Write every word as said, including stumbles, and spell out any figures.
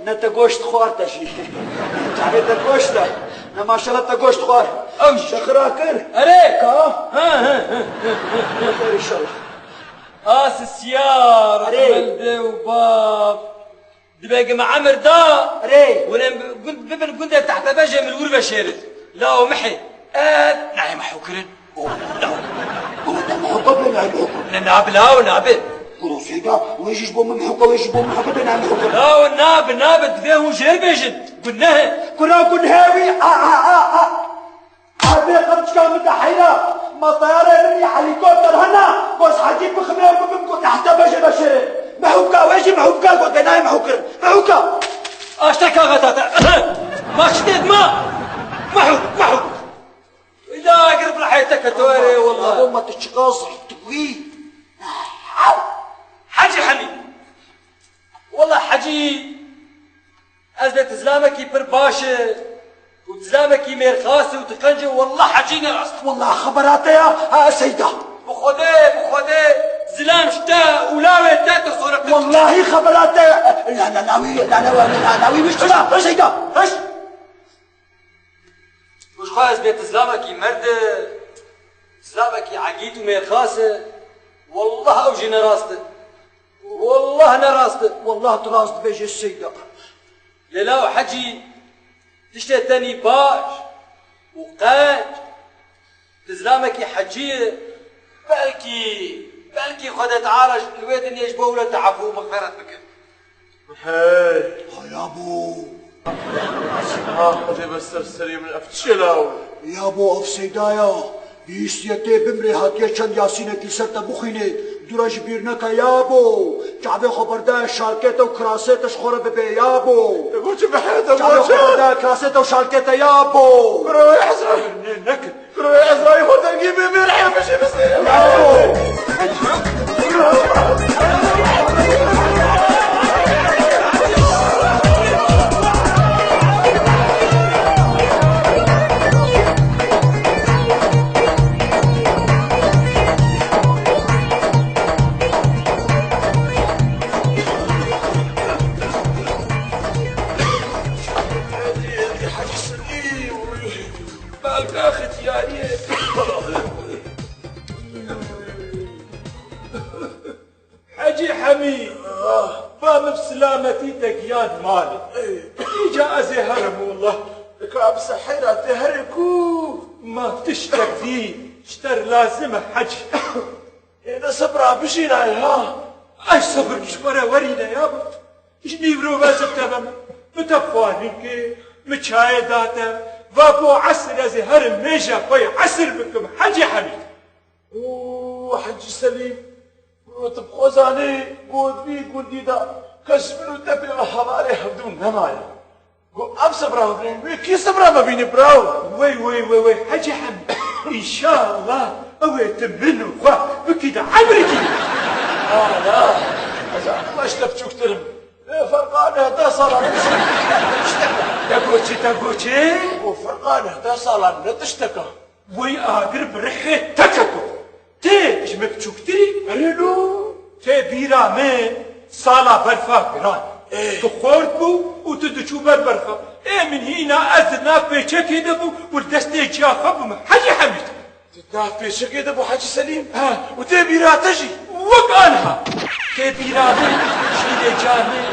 Ne te goşt xwar te jî. Çavê te goşt e. Ne maşallah te goşt xwar. Ew jî. Te xira kir. Erê. Ka? He, he, he. Înşallah. As siyar, Erê. Melde û bav. Dibê ki me emir da. Erê. Wile gund, bibin gundê tehte beje min wir veşêrit. La û mihê. Ev nayê mehû kirin. O, la. Wile te mehûka bê nayê mehûka. Ne nabi la û nabi. Kuro Seyda, wê jî ji bo min mehûka, wê jî bo min mehûka bê nayê mehûka. La û nabi, nabi, divê hûn jêr bêjin. Guneh e. Kuro guneh e wî, a, a, a, a. Erbê qirçika min de heyra, ma teyarê min ya helîkopter hene, goz hecî biximê û bibim ku tehte beje beşêrê. Mehûka wê jî mehûka got, bê nayê mehû kirin. Mehûka! Aşte kaxeta te. Maxşidêt ma! Mehûk, mehûk! Îda agir bi rehê te ke to erê, wallah. Abo ma tu çiqas tu wî. Hecî Hemî. Wallah Hecî. Ez dê tu zilamekî pir baş e û tu zilamekî mêrxas e û tu qenc e, wallah hecî ne rast. Wallah xebera te ya, ha, Seyda. Bi Xwedê, bi Xwedê, zilam ji te û lawê te tu sore qenc. Wallahî xebera te, la, la, lawî, la, la, la, la, lawî wî ji te, Seyda. Hişt. Û ji xwe ez bê tu zilamekî merd e, zilamekî egît û mêrxas e, wallah ew jî ne rast e. Wallah ne rast e. Wallah tu rast dibêjê Seyda. Lê law Hecî, tiştê tenî baş û qenc, tu zilamekî hecî ye, belkî, belkî Xwedê Teala ji li wê dinyê ji bo wilo te efû û mexferet bike. Hey! Ha yabo! Ha, Xwedê be ser serê min, ev çi ye law? Yabo, ev Seyda ya. Bihîstiye tê bimrê, hatiye çend Yasînekî li ser te bixwînê. Dû re ji bîr neke yabo. Çavê xwe berdaye şalkê te û kirasê te ji xwe re bibê yabo. Te got çi bi heyata? Çavê xwe berdaye kirasê te û şalkê te yabo. Bira wê Ezra. Ne, nekin. Kuro Ezrayî xwe dengî bê mêr hêfişê bistê. Yabo. Balka xitiyariyê. Hecî Hemî, ba min bi silametî te giyan malê. Îca ez ê herim wallah. Ka bi sehera te herê ku? Ma tiştek dî, ji te re lazim e Hecî. Ê de sebra bijî nayê ha. Ay sebir ji xwe re werîne yabo. Ji nîvro ve zirte ve min. Min te xwarin kir, min çayê da te. Va bo esir ez ê herim mêja xwe yê esir bikim, Hecî Hemîd. Û Hecî Selîm, tu bi xwe zanî, got vî gundî de kes ji min û te pê ve hevalê hevdû nemaye. Got, em sebra bibînin, wê kî sebra me bîne, biraw? Wey, wey, wey, wey, Hecî Hemîd. Înşallah, ew ê tu min û xwe bikî de emrikî. Ala, ez aniha ji te biçûktir im. Ê, ferqa neh deh salan ne tiştek e. Te got çi, te got çi? Got, ferqa neh deh salan ne tiştek e. Wey agir bi rihê te keto. Tê ji min biçûktir î? Erê lo. Tê bîra min sala berfa giran. Ê. Tu xort bû û tu diçû ber berfa. Ê min hîna ez di nav pêçekê de bû û li destê ciya xwe bûm. Hecî Hemîd. Di nav pêçekê de bû Hecî Selîm. Ha. Û tê bîra te jî? Wek anha. Tê bîra min şîrê ciya min